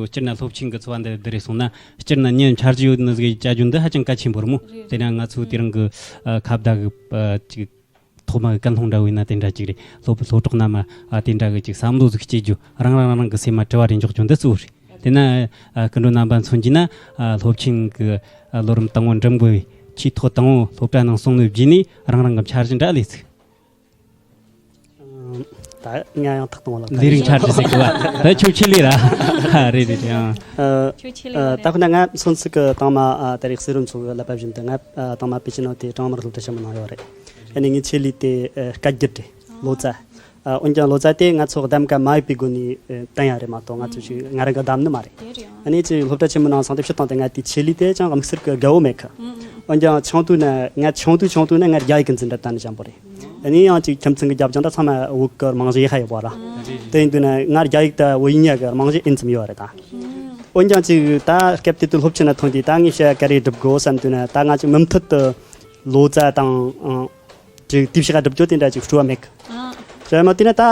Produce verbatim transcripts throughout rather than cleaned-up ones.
སྤྱིར་ན་སློབ་ཆེན་གྱི་འཚོ་བ་འདི་འདི་རེད་སོང་ན། སྤྱིར་ན་མྱི་འཆར་གཞི་ཡོད་ནི་ཟིག་བྱ་རྒྱུ་འདི་ཧ་ཅང་གལ་ཆེན་པོ་རེད་མོ། རེད། དེ་ན་ང་ཚོ་དེ་རིང་གི་ཨ་ཁ་བརྡ་གི་ཨ་ཅིག་ཐོག་མ་གི་ཀུན་སློང་འདྲ་བོ་ཡིན་ན་དེ་འདྲ་ཅིག་རེད། སློབ་སློབ་གྲོགས་རྣམས་ཨ་དེ་འདྲ་གི་ཅིག་བསམ་བློ་ཟིག་སྐྱེ་རྒྱུ། རང་རང་རང་རང་གི་སེམས་མ་དྲི་བ་རེ་འཇོག་རྒྱུ་འདི་གཙོ་བོ་རེད། དེ་ན་ཨ་སྐུ་མགྲོན་རྣམ་པ་མཚོན་གྱི་ན། ཨ་སློབ་ཆེན་གི་ཨ་ལོ་རིམ་དང་པོ་འགྲིམ་དགོས་པའི་ཆེས་ཐོག་དང་པོ་སློབ་གྲྭ་ནང་སོང་ནས་བརྒྱུད་ནས་རང་རང་གི་འཆར་གཞི་འདྲ་ལས་ཚིག་ད་ང་ཡང་ཐག་གཏོང་བ་ལ། ལས་རིགས་འཆར་གཞི་ཟེར་གི་བ། ད་ཁྱོད་ཆེད་ལས་ར། རེད་རེད་རེད། ཨང་། ཨ། ཁྱོད་ཆེད་ལས་ཨ། ར་ད་རེད། ཁོ་ན་ང་སོན་ཚིག་གི་དང་མ་ཨ་ད་རེས་སེ་རུ་མཚོ་གི་ལབ་པ་བཞིན་དུ། ང་ཨ་དང་མ་པེ་ཅིན་ནང་དེ་ཀྲང་མར་སློབ་གྲྭ་ཆེན་མོ་ནང་ཡོད་རེད། ཨ་ནི་ངའི་ཆེད་ལས་དེ་ཨ་སྐད་སྒྱུར་རེད། ལོ་ཙཱ། ཨ་འོན་ཀྱང་ལོ་ཙཱ་དེ་ང་ཚོ་གདམ་ག་མ་ཡོད་པའི་སྒོ་ནས་ཨ་བསྟན་ཡ་རེད་མ་གཏོགས། ང་ཚོ་ཞིག་ང་རང་གི་གདམ་ནི་མ་རེད། དེ་རེད། ཨ་ནི་ཅིག་སློབ་གྲྭ་ཆེན་མོ་ནང་སོང་སྟེ་ཕྱིར་བཏང་སྟེ་ང་དེ་ཆེད་ལས་དེ་ཅང་དམིགས་བསལ་གི་དགའ་བོ་མེད་གི། འོན་ཀྱང་ཆུང་དུས་ན་ང་ཆུང་དུས་ཆུང་དུས་ན་ང་རྒྱ་ཡིག་གི་འཛིན་གྲྭ་དང་ནི་འཇམ་པོ་རེད། ཨ་ནི་ཡང་ཅིག་ཁྱིམ་ཚང་གི་རྒྱབ་ལྗོངས་ད་ཚང་མ་བོད་གི་རྨང་གཞི་ཡག་པ་ཡོད་པ་ར། དེ་ཡིན་དུས་ན་ང་རྒྱ་ཡིག་ད་བོད་ཡིག་གཉིས་ཀྱི་རྨང་གཞི་ཨེན་ཙམ་ཡོད་རེད་ད། འོན་ཀྱང་ཅིག་ད་སྐབས་དེ་དུས་སློབ་ཆེན་ན་ཐོན་དུས་ད་ངས་བྱ་བ་ག་རེ་སྒྲུབ་དགོས་བསམ་དུས་ན། ད་ང་ཅིག་མུ་མཐུད་དུ་ལོ་ཙཱ་དང་ཨང་ཅིག་དེ་བྱ་བ་སྒྲུབ་རྒྱུ་དེ་འདྲ་ཅིག་སྤྲོ་བ་མེད་གི། ཨ། བྱས་མ་དེ་ན་ད་ཨ་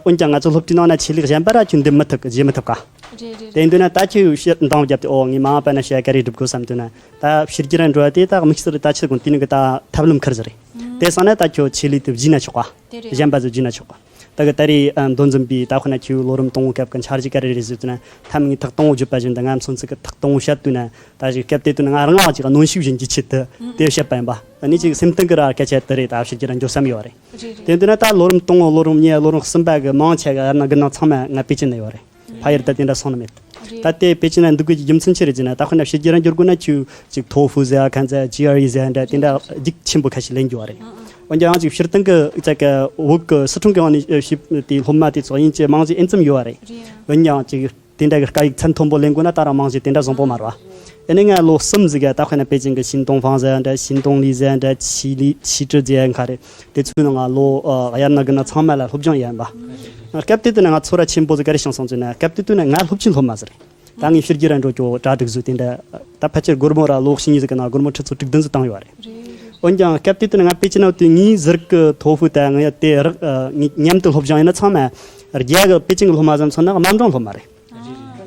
འོན་ཀྱང་ང་ཚོ་སློབ་གྲྭའི་ནང་ན་ཆེད་ལས་གཞན་པ་ར་ཁྱོད་འདེམས་མི་ཐུབ་གི། བརྗེ་མི་ཐུབ་ག། རེད་རེད། དེ་འདུག་ན་ད་ཁྱོད་ཕྱིར་འདང་བརྒྱབ་སྟེ། ཨོ་ངས་མ་འོངས་པ་ན་བྱ་བ་ག་རེ་སྒྲུབ་དགོས་བསམ་དུས་ན། ད་ཕྱི་རྒྱལ་ར་འགྲོ་བ་དེ་ད་དམིགས་བསལ་ད་ཆི་དགོངས་དེ་ནི་གི་ད་ཐབས་ལམ་ཁུར་ཟིག་རེད། དེ་སོང་ན་ད་ཁྱོད་ཆེད་ལས་དེ་བརྗེས་ན་ཆོག་ག། དེ་རེད། གཞན་པ་ཚོ་བརྗེས་ན་ཆོག་ག། ད་གི་ད་རེས་ཨ་མདོ་འཛིན་པའི་ད་ཁོ་ན་ཁྱོད་ལོ་རིམ་དང་པོ་སྐབས་ཀྱི་འཆར་གཞི་ག་རེ་རེད་ཟེར་དུས་ན། ཐ་མ་ངས་ཐག་དང་པོ་བརྒྱབ་པ་བཞིན་དུ་ང་མཚོན་ཚིག་གི་ཐག་དང་པོ་བཤད་དུས་ན། ད་ཅིག་སྐབས་དེ་དུས་ན་ང་རང་ལ་ཅིག་གནོན་ཤུགས་བཞིན་གྱི་ཆེད་དུ་དེ་བཤད་པ་ཡིན་པ། ཨ་ནི་ཅིག་སེམས་གཏིང་གི་ར་སྐད་ཆ་དེ་རེད། ད་ཕྱི་རྒྱལ་ར་འགྲོ་བསམ་ཡོད་རེད། རེད་རེད། དེ་འདུག་ན་ད་ལོ་རིམ་དང་པོ་ལོ་རིམ་གཉིས་ལོ་རིམ་གསུམ་པ་གི་མང་ཆེ་གི་ཡར་ན་དགུ་ན་ཚང་མ་ང་པེ་ཅིན་ན་ཡོད་རེད། ཕ་ཡུལ་ད་དེ་འདྲ་སོང་ནི་མེད། རེད། ད་དེ་པེ་ཅིན་ན་འདུག་དགོས་ཀྱི་རྒྱུ་མཚན་ཅི་རེད་ཟེར་ན། ད་ཁོ་ན་ཕྱི་རྒྱལ་ར་འགྱུར་དགོས་ན་ཁྱོད་ཅིག་ཐོ་ཧྥུ་ཟེར་ཡ། ཁན་ཟེར་ཡ། ཇི་ཨར་ཨི་ཟེར་ཡ་འདྲ་དེ་འདྲ་རྒྱུགས་ཆེན་པོ་ཁ་ཤས་ལེན་རྒྱུ་བ་རེད། འོན་ཀྱང་ཅིག་སྤྱིར་བཏང་གི་ཅིག་གི་བོད་གི་སི་ཁྲོན་གི་ནང་ནས་ཞིབ་དེ་སློབ་མ་དེ་ཚོ་དབྱིན་ཇི་རྨང་གཞི་ཨེན་ཙམ་ཡོད་བ་རེད། འོན་ཀྱང་ཅིག་དེ་འདྲ་གི་སྐད་ཡིག་ཚད་མཐོན་པོ་ལེན་དགོས་ན་ད་རང་རྨང་གཞི་དེ་འདྲ་བཟང་པོ་མ་རེད་བ། ཨ་ནི་ང་ལོ་གསུམ་ཟིག་ག་ད་དཔེར་ན་པེ་ཅིན་གི་ཤིན་ཏོང་ཧྥང་ཟེར་ཡ་འདྲ། ཤིན་ཏོང་ལི་ཟེར་ཡ་འདྲ། ཆི་ལི་ཆི་ཀྲི་ཟེར་ཡ་འགའ་རེད། དེ་ཚོའི་ནང་ང་ལོ་ཨ་ཡར་ན་དགུ་ན་ཚང་མ་ལ་སློབ་སྦྱོང་ཡིན་པ། སྐབས་དེ་དུས་ན་ང་ཚོར་ར་ཆེན་པོ་ཟིག་ག་རེ་བྱུང་སོང་ཟེར་ན། སྐབས་དེ་དུས་ན་ང་སློབ་ཆེན་སློབ་མ་ཟིག་རེད། ད་ངས་ཕྱི་རྒྱལ་ར་འགྲོ་རྒྱུ་གྲ་སྒྲིག་བཟོས་དེ་འདྲ། ད་ཕལ་ཆེར་སྒོར་མོ་ར་ལོ་གཅིག་གཉིས་ཟིག་གི་ནང་སྒོར་མོ་ཁྲི་ཚོ་དྲུག་བདུན་ཟིག་བཏང་ཡོད་རེད། འོན་ཀྱང་སྐབས་དེ་དུས་ན་ང་པེ་ཅིན་ན་དུས་ངའི་ཟུར་གི་ཐོ་ཧྥུ་ད་ངས་དེ་རག་ཨ་ངས་མཉམ་དུ་སློབ་སྦྱོང་ཡིན་ན་ཚང་མ་རྒྱ་གི་པེ་ཅིན་གི་སློབ་མ་ཟིག་མཚོན་ན་དམའ་འབྲིང་སློབ་མ་རེད།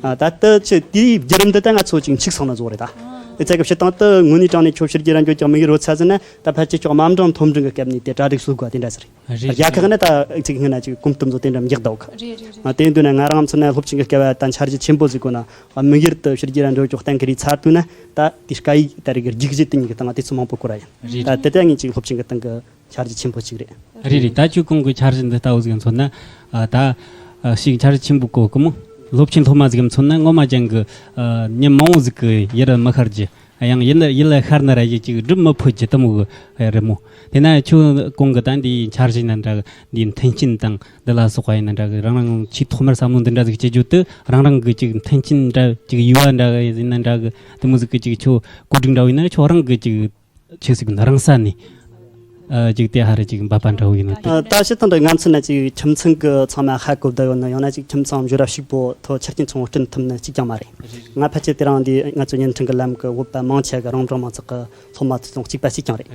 ཨ། ད་ལྟ་ཆེ་དེའི་བརྒྱུད་རིམ་འདི་ད་ང་ཚོ་ཅིག་འཆུག་སོང་ན་བཟོ་རེད་ད། ཨེ་ཙི་གི་བྱེད་སྟངས་དེ་དངོས་གནས་དྲང་ནས་ཁྱོད་ཕྱི་རྒྱལ་ར་འགྱོ་ཀྱང་མི་གི་རོལ་ཚ་ཟིན་ན། ད་ཕལ་ཆེར་ཁྱོད་དམའ་འབྲིང་མཐོ་འབྲིང་གི་སྐབས་ནས་དེ་གྲ་སྒྲིག་བཟོ་དགོས་དེ་འདྲ་ཟེར། རེད། རྒྱ་ཁག་ནི་ད་ཅིག་སྔོན་ན་ཅིག་གོམ་སྟབས་བཟོ་དེ་འདྲ་མི་རྒྱག་འདུག། རེད་རེད་རེད། ཨ། དེ་འདུག་ན་ང་རང་ཚོ་ན་སློབ་ཆེན་གི་སྐབས་ད་འཆར་གཞི་ཆེན་པོ་ཟིག་དགོས་ན། ཨ། མི་སྒེར་དུ་ཕྱི་རྒྱལ་ར་འགྱོ་ཀྱོག་གཏན་འཁེལ་རེ་ཚར་དུས་ན། ད་དེ་སྐད་ཡིག་ད་རེ་གི་རྒྱུགས་གཞི་དེ་ཉིད་གི་སྟེང་ང་དེ་ཚོ་མང་པོ་བསྐོར་ཡིན། རེད། ད་དེ་ལྟ་ངས་ཅིག་སློབ་ཆེན་གི་སྟེང་གི་འཆར་གཞི་ཆེན་པོ་གཅིག་རེད། རེད་རེད། ད་ཁྱོད་གོང་གི་འཆར་གཞི་འདི་ལྟ་བུ་ཟིག་མཚོན་ན། ཨ། ད་ཨ་ཞིག་འཆར་གཞི་ཆེན་པོ་གོ་གི་མོ། སློབ་ཆེན་སློབ་མ་ཟིག་མཚོན་ན་ངོ་མ་ཅན་གི་ཨ་མྱི་མང་བོ་ཟིག་གི་ཡིད་མི་ཤར་རྒྱུ། ཡང་ཡིད་ལ་ཡིད་ལ་ཤར་ན་ར་ཡིད་ཅིག་སྒྲུབ་མི་ཕོད་རྒྱུ་དེ་མོ་གི་རེད་མོ། དེ་ན་ཁྱོད་གོང་གི་ད་འདིའི་འཆར་གཞི་ན་འདྲ་གི། འདིའི་མཐུན་རྐྱེན་དང་འདི་ལ་སོགས་པ་ཡིན་ན་འདྲ་གི། རང་རང་ཆེས་ཐོག་མར་བསམ་བློ་འདི་འདྲ་ཟིག་སྐྱེ་རྒྱུ་དེ། རང་རང་གི་ཅིག་མཐུན་རྐྱེན་འདྲ་ཅིག་ཡུལ་བ་འདྲ་གི་ཡིན་ན་འདྲ་གི། དེ་མོ་ཟིག་གི་ཅིག་ཁྱོད་བཀོད་སྒྲིག་འདྲ་བོ་ཡིན་ན་ཁྱོད་རང་གི་ཅིག་ཆི་ཟིག་ན་རང་ས་ནས་ཨ་ཅིག་དེ་ཧ་རེ་ཅིག་འབབ་པ་འདྲ་བོ་ཡིན་ན་དེ། ཨ། ད་ཕྱི་ཐང་དུ་ང་ཚོ་ན་ཅིག་ཁྱིམ་ཚང་གི་ཚང་མ་ཧ་གོ་བསྡད་ཡོད་ན། ཡང་ན་ཅིག་ཁྱིམ་ཚང་འབྱོར་ར་ཕྱུག་པོ་ཐོག་ཆ་རྐྱེན་ཚང་བསྐྲུན་ཐུབ་ནི་གཅིག་ཀྱང་མ་རེད། ང་ཕལ་ཆེར་དེ་རིང་འདི་ང་ཚོ་བརྙན་འཕྲིན་གྱི་ལམ་གྱི་བོད་པ་མང་ཆེ་གི་རང་འབྲིང་མང་ཚོགས་ཀྱི་སློབ་མ་ཚོ་དང་གཅིག་པ་གཅིག་རྐྱང་རེད།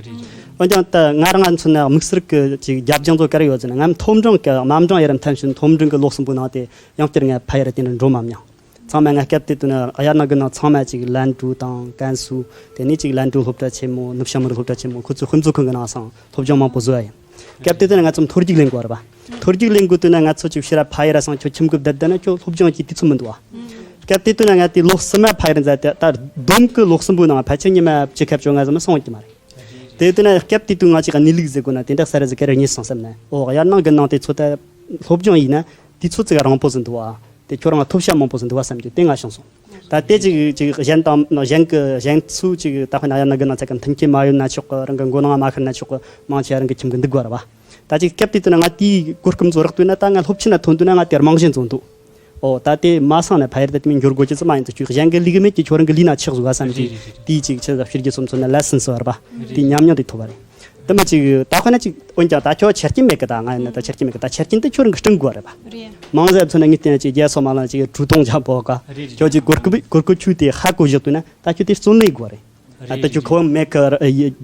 འོན་ཀྱང་ད་ང་རང་ང་ཚོ་ན་དམིགས་བསལ་གྱི་ཅིག་རྒྱབ་ལྗོངས་ཚོ་ག་རེ་ཡོད་ཟེར་ན། ང་མཐོ་འབྲིང་གི་དམའ་འབྲིང་ཡར་མཐའ་ཕྱིན། མཐོ་འབྲིང་གི་ལོ་གསུམ་པོའི་ནང་དེ་ཡང་བསྐྱར་ང་ཕ་ཡུལ་དེ་འདྲ་འགྲོ་མ་མྱོང་། ཚང་མ་ང་སྐབས་དེ་དུས་ན་ཡར་ན་དགུ་ན་ཚང་མ་ཅིག་ལན་ཀྲུའུ་དང་ཀན་སུའུ། དེ་ནས་ཅིག་ལན་ཀྲུའུ་སློབ་གྲྭ་ཆེན་མོ། ནུབ་བྱང་མི་རིགས་སློབ་གྲྭ་ཆེན་མོ། ཁོ་ཚོའི་དཔེ་མཛོད་ཁང་གི་ནང་སང་སློབ་སྦྱོང་མང་པོ་བཟོ་ཡ་ཡིན། སྐབས་དེ་དུས་ན་ང་ཚོ་མཐོ་རྒྱུགས་ལེན་དགོས་རེད་པ། མཐོ་རྒྱུགས་ལེན་དགོས་དུས་ན་ང་ཚོ་ཅིག་ཕྱིར་ཕ་ཡུལ་ར་སང་ཁྱོད་ཁྱིམ་གི་བསྡད་བསྡད་ན་ཁྱོད་སློབ་སྦྱོང་གི་དུས་ཚོད་མི་འདུག་བ། སྐབས་དེ་དུས་ན་ང་དེ་ལོ་གསུམ་མ་ཕ་ཡུལ་མཛད་དེ། ད་བསྡོམས་ཀྱི་ལོ་གསུམ་པོའི་ནང་ཕལ་ཆེར་ཉི་མ་བཅུ་ཁ་བཅོ་ལྔ་ཙམ་སོང་གི་མ་རེད། དེ་དུས་ན་སྐབས་དེ་དུས་ང་ཅིག་གནས་ལུགས་ཟེར་དགོས་ན་དེ་འདྲ་གསར་ཟིག་ག་རེ་རྙེད་སོང་བསམ་ན། ཨོ། ཡར་ནང་གི་ནང་དེ་ཚོ་ད་སློབ་སྦྱོང་ཡིན་ན་དུས་ཚོད་ཅིག་རིང་པོ་ཟིག་འདུག་བ། དེ་ཁྱོད་རང་ཐོབ་བྱ་མང་པོ་ཟིག་འདུག་བ་བསམ་རྒྱུ་དེ་ང་བྱུང་སོང་། ད་དེ་ཅིག་ཅིག་གཞན་དང་གཞན་གི་གཞན་ཚོ་ཅིག་ད་དཔེར་ན་ཡར་ན་དགུ་ན་ཚ་གི་མཐུན་རྐྱེན་མ་ཡོད་ན་ཆོག་གི། རང་གི་མགོ་ནང་མ་ཤར་ན་ཆོག་གི། མང་ཆེ་རང་གི་ཁྱིམ་གི་འདུག་དགོས་རེད་བ། ད་ཅིག་སྐབས་དེ་དུས་ན་ང་དེའི་གོ་སྐབས་ཚོ་རག་དུས་ན་ང་དེ་རྨང་གཞི་འཛོམས་འདུག། ཨོ། ད་དེ་མ་སང་ན་ཕ་ཡུལ་དེ་མི་འགྱུར་དགོས་ཀྱི་ཙམ་མ་ཡིན་ཙང་ཁྱོད་གཞན་གི་ལུག་མེད་ཀྱི་ཁྱོད་རང་གི་ལུག་ན་ཆགས་བཟོ་བ་བསམ་གྱི། རེད་རེད་རེད། དེའི་ཅིག་ཆེ་ས་ཕྱི་རྒྱལ་སོང་ཚོ་ན་ལ་སིན་སོ་བར་བ། རེད། དེ་ཉམས་མྱོང་དེ་ཐོབ་པ་རེད། དེ་མ་ཅིག་ད་ཁོ་ན་ཅིག་འོན་ཀྱང་ད་ཁྱོད་ཆ་རྐྱེན་མེད་གི། ད་ང་ཡིན་ན་ད་ཆ་རྐྱེན་མེད་གི། ད་ཁྱོད་རང་གི་སྐྲུན་དགོས་རེད་པ། རེད། མང་ཟད་མཚོན་ན་ངས་བལྟས་ན་ཅིག་རྒྱ་སོ་མ་ལ་ཅིག་གྲུ་སྟོང་ཆ་པོ་ག། རེད་རེད། ཁྱོད་ཅིག་གོར་ཁུ་གོར་ཁུ་ཆུ་དེ་ཧ་གོ་བཞག་དུས་ན་ད་ཁྱོད་དེ་བརྩོན་ལེན་དགོས་རེད། ད་ཁྱོད་ཁོ་མེད་གི་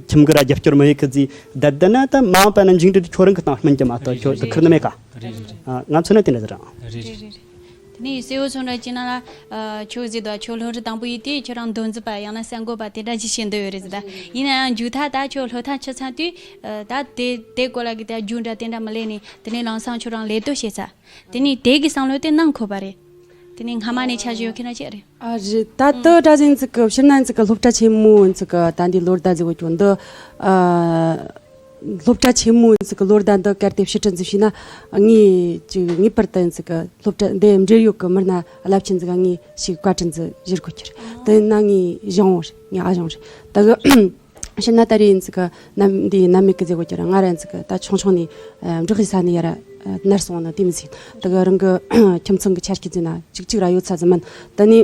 ཁྱིམ་གི་ར་རྒྱབ་སྐྱོར་མ་ཡོད་གི་ཟིག་བསྡད་བསྡད་ན། ད་མ་འོངས་པ་ན་འཇིགས་འདྲི་དེ་ཁྱོད་རང་གི་སྟེང་སྨིན་གྱི་མ་གཏོགས་ཁྱོད་དེ་ཁུར་ནི་མེད་ག། རེད་རེད་རེད། ཨ། ང་མཚོན་ན་དེ་འདྲ་ཟེར་རང་། རེད་རེད། རེད་རེད། ནི་གསལ་བོ་ཚོ་འདྲ་ཅི་ན་ལ། ཨ། ཁྱོད་ཟེར་དོ། ཁྱོད་སློབ་ཕྲུག་དང་པོ་ཡིན་དུས་ཁྱོད་རང་མདོ་འཛིན་པ་ཡང་ན་གསར་འགོད་པ་དེ་འདྲ་ཅིག་བྱེད་འདོད་ཡོད་རེད་ཟེར་ད། ཡིན་ན་ཡང་མཇུག་མཐར་ད་ཁྱོད་སློབ་མཐར་ཕྱིན་ཚར་དུས། ཨ། ད་དེ་དེ་སྐོར་ལ་གི་ད་རྒྱུ་འདྲ་དེ་འདྲ་མི་ལས་ནི་དེ་ནས་ལམ་སང་ཁྱོད་རང་ལས་གཏོད་བྱེད་ཚར། དེ་ནས་དེ་གི་བསམ་བློ་དེ་ནང་འཁོར་བ་རེད། དེ་ནས་སྔ་མ་ནས་འཆར་གཞི་ཡོད་མཁན་ན་ཅི་རེད། ཨ། རེད། ད་ལྟ་གྲྭ་ཟིན་ཚིག་གི་ཕྱིར་ན་ཚིག་གི་སློབ་གྲྭ་ཆེན་མོ་ཚིག་གི་ད་འདི་ལོ་ཟླ་ཟེར་བ་ཀྱོ་འདི། ཨ། སློབ་གྲྭ་ཆེན་མོ་ཚིག་གི་ལོ་ཟླ་འདི་གལ་ཏེ་ཕྱི་དྲིལ་འཛིན་བྱས་ན། ངས་ཅིག་ངེས་པར་དུ་ཚིག་གི་སློབ་གྲྭ་འདི་འབྲེལ་ཡོད་ཀྱི་མི་སྣ་རླབས་ཆེན་ཚིག་ག་ངས་ཞིག་བཀའ་དྲིན་ཚིག་ཞུ་དགོས་ཀྱི་རེད། དེ་ན་ངས་གཞུང་བར་ངས་ཨ་གཞུང་རེད། ད་གི་ཕྱིར་ན་ད་རེས་ཚིག་གི་ནམ་འདི་ནམ་མེད་ཀི་ཟེར་དགོས་ཀྱི་རེད། ང་རང་ཚིག་གི་ད་ཆུང་ཆུང་ནས་འབྲོག་གི་ས་ནས་ཡར་ནར་སོང་ནི་དེ་མི་ཟིན། ད་གི་རང་གི་ཁྱིམ་ཚང་གི་ཆ་རྐྱེན་ཟིན་ན་ཅིག་ཅིག་ར་ཡོད་ཚ་ཟིན་མིན། ད་ནི་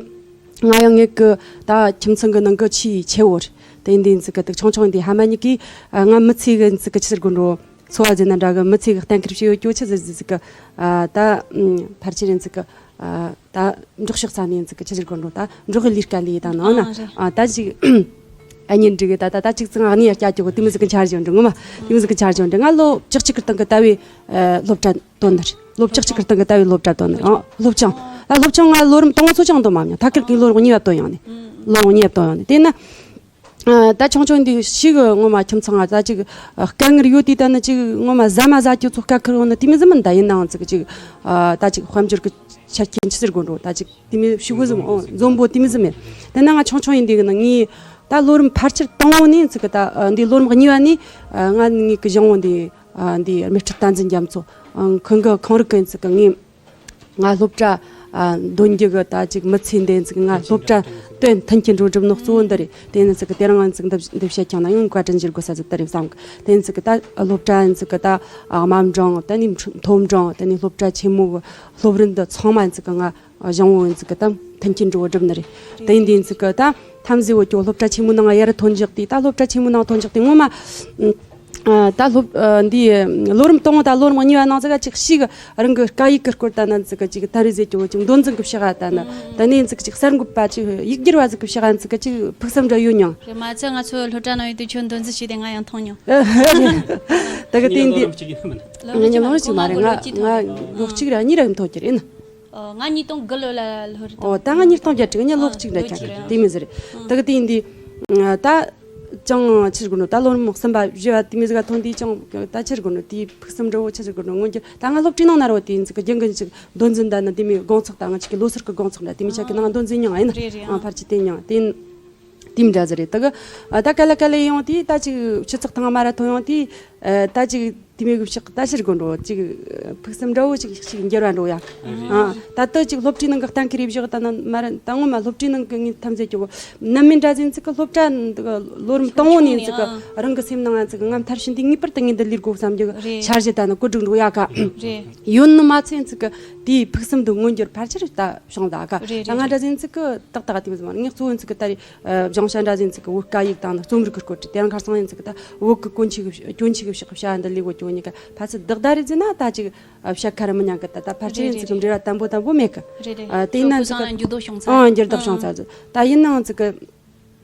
ང་ཡང་ངེད་ཀི་ད་ཁྱིམ་ཚང་གི་ནང་གི་ཆེས་ཆེ་བོ་རེད། དེ་ཡིན་དུས་ཚིག་གི་ད་ཆུང་ཆུང་ཡིན་དུས་ཧ་མ་ཉིད་ཀི་ང་མི་ཚེ་གི་ཚིག་གི་ཆི་ཟེར་དགོས་འགྲོ། འཚོ་བ་ཟིན་ན་འདྲ་གི་མི་ཚེ་གི་གཏན་འཁེལ་བྱས་ཡོད་ཀྱོ་ཆི་ཟེར་ཟིག་གི། ད་ཕལ་ཆེར་ཡིན་ཚིག་གི། ད་འབྲོག་ཕྱོགས་ས་ནས་ཡིན་ཚིག་གི་ཆི་ཟེར་དགོས་འགྲོ། ད་འབྲོག་གི་ལས་ཀ་ལས་དང་ནང་ན། ཨ། ད་ཅིག་ཨ་ཉིན་འགྲིག་གི་ད་ད་ད་ཅིག་ཚང་ཨ་ནི་ཡར་སྐྱ་ཀྱོ་གི་དེ་མི་ཟིག་གི་འཆར་གཞི་འགྲིག་ངོ་མ། དེ་མི་ཟིག་གི་འཆར་གཞི་འགྲིག་ང་ལོ་བཅུ་གཅིག་གི་སྟེང་གི་ལྟ་བའི་སློབ་གྲྭ་དོན་ནི་རེད། ལོ་བཅུ་གཅིག་གི་སྟེང་གི་ལྟ་བའི་སློབ་གྲྭ་དོན་ནི་རེད། ཨ། སློབ་སྦྱོང་། ད་སློབ་སྦྱོང་ང་ལོ་རིམ་དང་པོ་ཚོ་ཅང་དོན་མ་མྱོང་། ཐད་ཀར་གི་ལོ་རིམ་གཉིས་པ་དོན་ཡོང་ནི། ལོ་རིམ་གཉིས་པ་དོན་ཡོང་ནི་དེ་ན། ཨ། ད་ཆུང་ཆུང་འདི་ཞིག་ངོ་མ་ཁྱིམ་ཚང་ང་ད་ཅིག་དཀའ་ངལ་ཡོད་དུས་ད་ནི་ཅིག་ངོ་མ་ཟ་མ་ཟ་རྒྱུ་ཚོ་དཀའ་ཁུར་ཡོང་ནི་དེ་མི་ཟིན་མིན། ད་ཡིན་ནའང་ཚིག་ཅིག་ཨ། ད་ཅིག་དཔལ་འབྱོར་གི་ཆ་རྐྱེན་ཆི་ཟེར་དགོས་འགྲོ། ད་ཅིག་དེ་མི་ཞུ་དགོས་ཟིན། འཛོམས་པོ་དེ་མི་ཟིན་མེད། དེ་ན་ང་ཆུང་ཆུང་ཡིན་དུས་ནི་ངས་ད་ལོ་རིམ་ཕལ་ཆེར་དང་པོ་ནས་ཚིག་ད་འདི་ལོ་རིམ་གཉིས་པ་ནས་ང་ངེད་ཀི་གཞུང་བོ་འདི་འདི་དམིགས་ཁྲིད་བསྟན་འཛིན་རྒྱ་མཚོ་ཁོང་གི་ཁོང་རིག་གི་ཚིག་ངས། ང་སློབ་གྲྭ་འདོན་རྒྱུ་གི་ད་ཅིག་མི་ཚེ་འདི་ཚིག་ང་སློབ་གྲྭ་དོན་མཐུན་གྱི་འགྲོ་གྲུབ་ནོ་གཙོ་བོ་འདི་རེད། དེ་ནི་ཚིག་དེ་རིང་ང་ཚིག་འདི་འདི་བཤད་ཀྱང་ན་ཡང་བཀའ་དྲིན་ཞུ་དགོས་ས་ཚིག་དེ་རེད་བསམ་གི། དེ་ནི་ཚིག་ད་སློབ་གྲྭ་ཚིག་ད་དམའ་འབྲིང་དེ་ནི་མཐོ་འབྲིང་དེ་ནི་སློབ་གྲྭ་ཆེན་མོ་གི་སློབ་རིམ་འདི་ཚང་མ་ཚིག་ང་གཞུང་བོ་ཚིག་ད་མཐུན་གྱི་འགྲོ་གྲུབ་ནི་རེད། དེ་ཡིན་དུས་ཚིག་ད་ཐམས་ཅད་བོ་ཀྱོ་སློབ་གྲྭ་ཆེན་མོ་ནང་ཡར་ཐོན་འཇག་དེ་ད་སློབ་གྲྭ་ཆེན་མོ་ནང་ཐོན་འཇག་དེ་ངོ་མ། ཨ། ད་སློབ་ཨ། འདི་ལོ་རིམ་དང་པོ་དང་ལོ་རིམ་གཉིས་པ་ནང་ཚིག་ཅིག་ཞིག་རང་གི་སྐད་ཡིག་གི་སྐོར་ལྟ་ན་ཚིག་ཅིག་ད་རེས་ཟེར་གྱི་ཅིག་མདོ་འཛིན་གི་བྱ་བ་ལྟ་ན། ད་ནས་ཚིག་ཅིག་གསར་འགོད་པ་ཅིག་ཡིག་སྒྱུར་བ་ཟིག་གི་བྱ་བ་ཚིག་ཅིག་ཕུགས་བསམ་འདྲ་ཡོད་མྱོང་། རེད། མ་ཚད་ང་ཚོ་སློབ་གྲྭ་ནང་ཡོད་དུས་ཁྱོད་མདོ་འཛིན་བྱས་ཏེ་ང་ཡང་མཐོང་མྱོང་། ད་གི་དེ་འདི་ལོ་རིམ་གཅིག་ཡིན་མིན། ལོ་ང་གཉིས་ལོ་རིམ་གཅིག་མ་རེད། ང་ང་ལོ་གཅིག་རེད། གཉིས་རེད་མཐོང་གི་རེད་ན། ཨོ། ང་ཉིས་སྟོང་དགུ་ལོ་ལ་ལྷོ་རི། ཨོ། ད་ང་ཉིས་སྟོང་བརྒྱད་ཅུ་ང་ལོ་གཅིག་འདྲ་ཆགས་དེ་མི་ཟེར། ད་གི་དེ་ཡིན་དུས་ད་ཅང་ཆི་ཟེར་དགོས་ནོ། ད་ལོ་རིམ་གསུམ་པ་བཞི་བ་དེ་མི་ཟིག་ག་ཐོན་དུས་ཅང་ད་ཆི་ཟེར་དགོས་ནོ། དེའི་ཕུགས་བསམ་འདྲ་བོ་ཆི་ཟེར་དགོས་ནོ། སྔོན་གྱི་ད་ང་སློབ་གྲྭའི་ནང་ན་རོ་དེ་ཡིན་ཟིག་གི་རྒྱུན་གི་ཅིག་མདོ་འཛིན་ད་ནི་དེ་མི་དགོང་ཚོགས་ད་ང་ཅིག་གི་ལོ་སར་གི་དགོང་ཚོགས་འདྲ་དེ་མི་ཆགས་གི་ནང་མདོ་འཛིན་མྱོང་ཡིན་ན། རེད་རེད། ཨང་། ཕར་ཅི་དེ་མྱོང་དེ་ཡིན། དེ་མི་འདྲ་ཟིག་རེད། ད་གི་ད་ག་ལེ་ག་ལེ་ཡོང་དུས་ད་ཅིག་ཆུ་ཚོད་ཐེངས་མ་ར་ཐོན་ཡོང་དུས་ད་ཅིག་དེ་མོ་གི་ཕྱག་ལྟ་ཕྱིར་དགོས་འགྲོ། ཅིག་ཕུགས་བསམ་འདྲ་བོ་ཅིག་ཅིག་འགྱུར་བ་འགྲོ་ཡ། ཨ། ད་ལྟ་ཅིག་སློབ་གྲྭའི་ནང་གི་གཏན་འཁེལ་རེ་བཞག་ད་ན་མ་ར་ད་ངོ་མ་སློབ་གྲྭའི་ནང་གི་ངས་ཐམས་ཅད་ཀྱི་ནམ་མིན་འདྲ་ཟིན་ཚིག་གི་སློབ་གྲྭ་འདི་གི་ལོ་རིམ་དང་པོ་ནས་ཚིག་གི་རང་གི་སེམས་ནང་ང་ཚིག་གི་ང་མཐར་ཕྱིན་དུས་ངེས་པར་དུ་ངས་འདི་ལས་དགོས་བསམ་རྒྱུ་གི་འཆར་གཞི་ད་ནི་བཀོད་སྒྲིག་འགྲོ་ཡ་ཀ་ཡོད་ནི་མ་ཚད་ཚིག་གི་དེའི་ཕུགས་བསམ་འདི་མངོན་འགྱུར་ཕལ་ཆེར་ད་བྱུང་ད་ཀ་ད་ང་འདྲ་ཟིན་ཚིག་གི་ཏག་ཏག་དེ་མི་ཟིན་མ་ངས་གཙོ་བོ་ཚིག་གི་ད་རེས། ཨ། སྦྱོང་བྱ་འདྲ་ཟིན་ཚིག་གི་བོད་སྐད་ཡིག་དང་རྩོམ་རིག་གི་སྐོར་དྲི་དེ་རིང་ཁ་སང་ཡིན་ཚིག་གི་ད་བོད་གི་གོན་ཆས་གི་གྱོན་ཆས་གི་ཕྱག་བྱ་འདི་ལས་གོ་གྱོན་ཉི་ག་ཕ་ཚི་བདག་ད་རེད་ཟིན་ན་ད་ཅིག་བྱ་ཁ་ར་མི་ཉན་གི་ད་ད་ཕལ་ཆེར་ཡིན་ཚིག་གི་འབྲེལ་བ་དམ་པོ་དམ་པོ་མེད་གི། རེད་རེད། ཨ། དེ་ཡིན་ན་ཚིག་གི་འགྱུར་ལྡོག་བྱུང་ཚར། ཨ། འགྱུར་ལྡོག་བྱུང་ཚར་ཚིག་ད་ཡིན་ནའང་ཚིག་གི་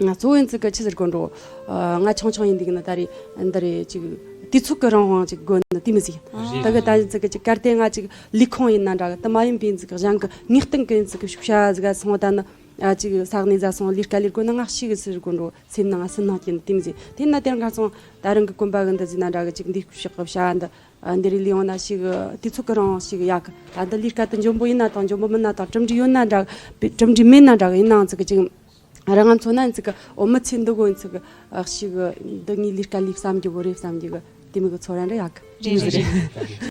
ང་གཙོ་བོ་ཡིན་ཚིག་གི་ཆི་ཟེར་དགོས་འགྲོ། ཨ། ང་ཆུང་ཆུང་ཡིན་འདུག་ན་ད་རེད་འདི་རེད་ཅིག་དུས་ཚོད་གི་རང་དབང་ཅིག་དགོས་ན་དེ་མི་ཟིན། ད་གི་ད་ཡིན་ཚིག་གི་ཅིག་གལ་ཏེ་ང་ཅིག་ལས་ཁུངས་ཡིན་ན་འདྲ་གི་དེ་མ་ཡིན་པའི་ཚིག་གི་གཞན་གི་ངེས་གཏན་གི་ཡིན་ཚིག་གི་ཤུགས་བྱ་ཟིག་ག་སོང་ད་ནི། ཨ། ཅིག་ས་གནས་ཟ་སོང་ལས་ཀ་ལས་དགོས་ན་ང་ཤི་གི་ཟེར་དགོས་འགྲོ། སེམས་ནང་སུན་སྣང་སྐྱེ་ནི་དེ་མི་ཟིན། དེ་ན་དེར་ང་ཚོ་ད་རང་གི་གོམ་པ་གི་འདི་ཟིན་ན་འདྲ་གི་ཅིག་འདི་ཤག་གི་བྱ་འདི་འདི་རིགས་ལས་ཡོང་ན་ཤི་གི་དུས་ཚོད་གི་རང་ཤི་གི་ཡག་གི། ད་འདི་ལས་ཀ་དེ་འཇོན་པོ་ཡིན་ན་དང་འཇོན་པོ་མིན་ན་དང་གྲུབ་འབྲས་ཡོད་ན་འདྲ་གི་གྲུབ་འབྲས་མེད་ན་འདྲ་གི་ཡིན་ནའང་ཚིག་གི་ཅིག་རང་ང་ཚོ་ན་ཚིག་གི་འོ་མི་ཚེ་འདི་གོ་ཡིན་ཚིག་གི་ཤི་གི་འདི་ངའི་ལས་ཀ་ལས་བསམ་རྒྱུ་བོ་རེད་བསམ་རྒྱུ་གི་དེ་མི་གི་ཚོར་ར་འདྲ་ཡག་གི། རེད་རེད།